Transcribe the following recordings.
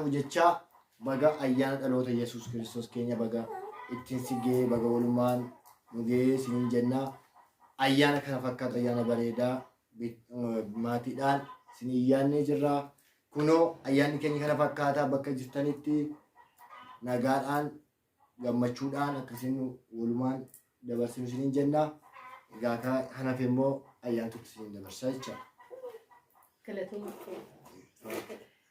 ta'u jechaa baga ayyaana dhaloota Yesuus Kiristoos keenya baga ittiin si ga'ee baga walumaan nu ga'ee isiniin jenna. Ayyaana kana fakkaatu ayyaana bareedaa maatiidhaan isin iyyaannee jirra. Kunoo ayyaanni keenya kana fakkaataa bakka jirtanitti nagaadhaan gammachuudhaan akkasiin walumaan dabarsinu isiniin jenna. Egaa kan hafe immoo ayyaantutti isiniin dabarsa jecha. Galatooma.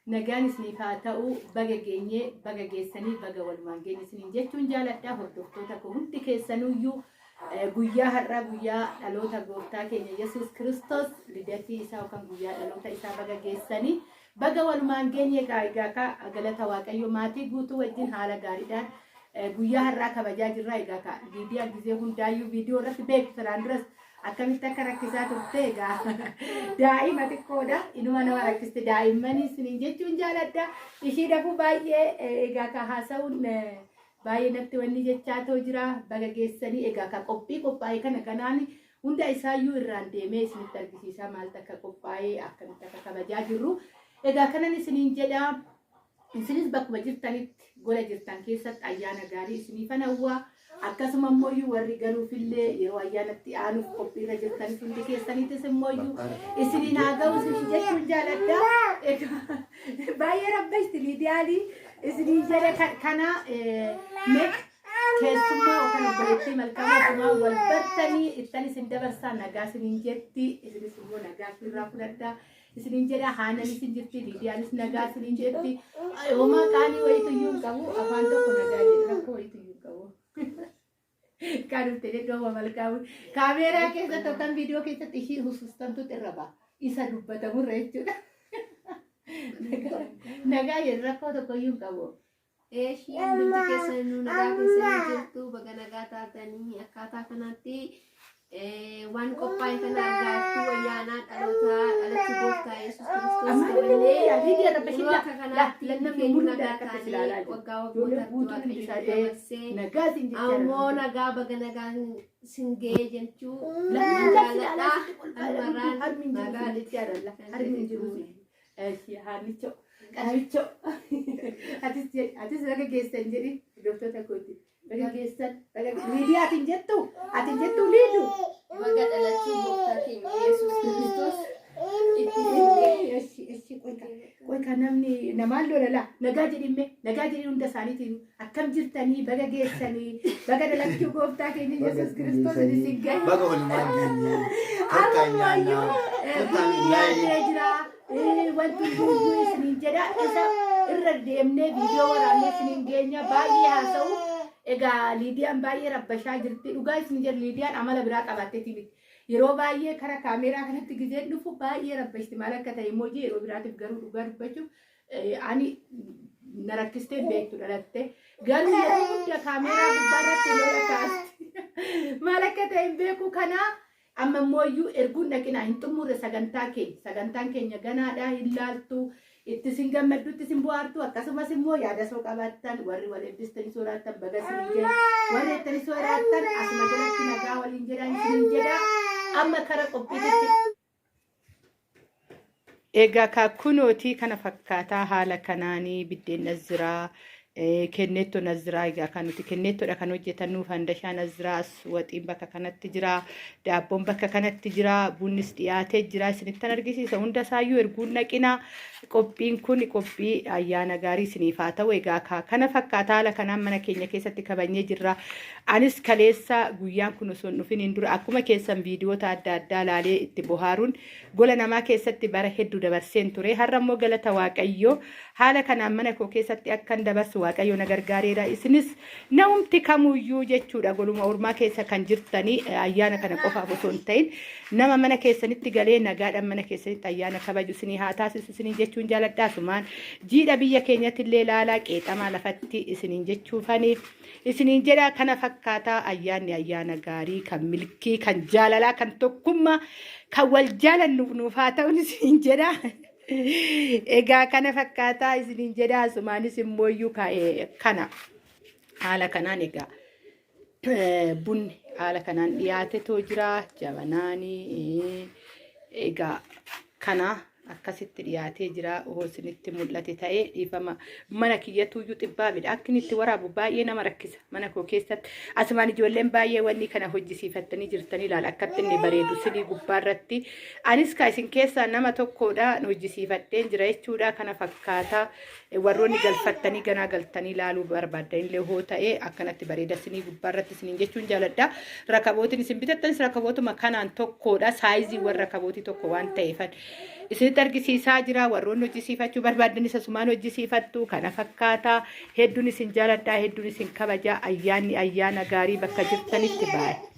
Nagaan isiniif haa ta'u. Baga geenyee, baga geessanii, baga walumaan geenye isiniin jechuun jaaladha. Hordoftoota koo hundi keessanuyyuu guyyaa har'aa guyyaa dhaloota gooftaa keenya Yesuus Kiristoos lidatii isaa yookaan guyyaa dhaloota isaa baga geessanii baga walumaan geenye. Egaa kaa galata Waaqayyo maatii guutuu wajjin haala gaariidhaan guyyaa har'aa kabajaa jirra. Egaa kaa Liidiyaan gizee hundaayyuu viidiyoo irratti beektu tanaan duras akkamitti akka rakkisaa turte. Egaa daa'ima xiqqoodha, inuma nama rakkiste daa'immanii isiniin jechuun jaaladha. Ishii dafuu baay'ee egaa ka haasa'uun baay'ee natti wanni jechaa too jira. Baga geessanii. Egaa ka qophii qophaa'e kana kanaan hunda isaayyuu irraan deemee isinitti argisiisaa, maaltu akka qophaa'e, akkamitti akka kabajaa jirru. Egaa kanan isiniin jedha, isinis bakkuma jirtanitti gola jirtan keessatti ayyaana gaarii isiniifan hawwa. Akkasuma immoo warri galuufillee yeroo ayyaanatti aanuuf qophiirra jirtanis hundi keessaniitis immoo isiniin haa ga'u isiniin jechuun jaaladha. Egaa baay'ee rabbashti Liidiyaalii isiniin jedhe kana. Mee keessummaa yookaan obboleettii Malkaamuu asumaa wal bartanii ittan isin dabarsaa, nagaa isiniin jetti, isinis immoo nagaa irraa fudhadhaa isiniin jedha. Haananis hin jirti, Liidiyaanis nagaa isiniin jetti. Homaa qaanii wayitu iyyuu hin qabu, afaan tokko nagaa jedhu, rakkoo wayitu iyyuu hin qabu. Kan dhufte jedhu Malkaamu kaameeraa keessatti yookaan viidiyoo keessatti ishii husustantutu irra ba'a. Isa dubbatamurra jechuudha. Nagaa jedhu, rakkoo tokko iyyuu hin qabu. Eeshii, hundumti keessanuu nagaa keessanii jirtu? Baga nagaa taatanii. Akkaataa kanatti waan qophaa'e kana argaattu ayyaanaa dhalootaa dhalachuu gooftaa Yesuus Kiristoos kabajnee yeroo akka kanaatti keenya nagaa taanee waggaa waggootatti Waaqayyo dabarsee ammoo nagaa baga nagaan sin ga'ee jechuu jaaladha. Kanumarraan nagaa. Harmi jiru. Haannicho, qabicho. Atis jedhi, atis baga geessan jedhi hordoftoota kooti. Baga geessan, baga Liidiyaa atin jettu, atin jettu Liidu. Baga dhalachuu gooftaa keenya Yesuus Kiristoos itti sin ga'e. Eshi, eshi, qoyka, qoyka, namni namaan lolala. Nagaa jedhimme, nagaa jedhi hunda isaaniitiin. Akkam jirtanii? Baga geessanii, baga dhalachuu gooftaa keenya Yesuus Kiristoos itti sin ga'e. Baga walumaan geenye. Kottaa nyaannaa. Kottaa Bunni dhiyaatee jira. Wanti hunduu isiniin jedha. Isa irra deemnee viidiyoo waraabnee isiniin geenya. Baay'ee haasa'u. Egaa Liidiyaan baay'ee rabbashaa jirti. Dhugaa isin jedhu, Liidiyaan amala biraa qabaatteeti miti. Yeroo baay'ee kara kaameeraa kanatti gizeen dhufu baay'ee rabbashti. Maal akka ta'e immoo yeroo biraatiif garuu dhugaa dubbachuuf ani na rakkistee beektu dhalatte. Garuu yeroo hunda kaameeraa gubbaarratti lola kaasti. Maal akka ta'e hin beeku kana. Amma immoo iyyuu erguun dhaqinaa hin xumurre sagantaa keenya. Sagantaan keenya ganaadha, hin laaltu, itti isin gammaddu, itti isin bohaartu. Akkasumas immoo yaada soo qabaattan, warri wal eebbistanii sooraattan baga isin jedha. Warri jettanii sooraattan asuma jalatti nagaa waliin jedhan isin jedha. Amma kara qophiitti. Egaa kaa kunootii kana fakkaataa haala kanaanii biddeen as jiraa, kenneettoon as jiraa. Egaa kan nuti kenneettoodha kan hojjetannu, fandashaan as jiraa, as waxiin bakka kanatti jira, daabboon bakka kanatti jira, bunnis dhiyaatee jira. Isinittan argisiisa hunda isaayyuu erguun dhaqina. Qophiin kun qophii ayyaana gaarii isiniif haa ta'u. Egaa kaa kana fakkaata, haala kanaan mana keenya keessatti kabajnee jirra. Anis kaleessa guyyaan kun osoo hin dhufiniin dura akkuma keessan viidiyoota adda addaa laalee itti bohaaruun gola namaa keessatti bara hedduu dabarseen ture. Har'a immoo galata Waaqayyoo haala kanaan mana koo keessatti akkan dabarsu Waaqayyo na gargaareera. Isinis namumti kamuyyuu jechuudha goluma ormaa keessa kan jirtanii ayyaana kana qofaaf osoo hin ta'in nama mana keessanitti galee nagaadhaan mana keessanitti ayyaana kabaju isinii haa taasisu isiniin jechuun jaaladha. Asumaan jiidha biyya keenyatti illee laalaa qeexamaa lafatti isiniin jechuufani. Isiniin jedha, kana fakkaataa ayyaanni ayyaana gaarii kan milkii, kan jaalalaa, kan tokkummaa, kan wal jaalannuuf nuuf haa ta'uun isiniin jedha. Egaa kana fakkaataa isiniin jedha. Asumaanis immooyyuu kaa'ee kana haala kanaan egaa bunni haala kanaan dhiyaatetoo jira, jabanaani egaa kana Akkasitti dhiyaatee jira. Hoo isinitti mul'ate ta'ee dhiifama. Mana kiyyatuyyuu xibbaabidha. Akki inni itti waraabu baay'ee nama rakkisa. Mana koo keessatti asumaan ijoolleen baay'ee wanni kana hojjisiifattanii jirtanii ilaala. Akkatti inni bareedu sinii gubbaarratti. Anis ka isin keessaa nama tokkodha. Hojjisiifadheen jira jechuudha. Kana fakkaata. Warroonni galfattanii ganaa galtanii ilaaluu barbaaddan illee hoo ta'e akkanatti bareeda sinii gubbaarratti isiniin jechuun jaaladha. Rakabootiin isin bitattanis rakabootuma kanaan tokkodha. Saayiziiwwan rakabootii tokko waan ta'eefan. Isinitti argisiisaa jira. Warroonni hojjisiifachuu barbaaddanis asumaan hojjisiifattu. Kana fakkaata. Hedduun isin jaaladha. Hedduun isin kabaja. Ayyaanni ayyaana gaarii bakka jirtanitti baay'ee.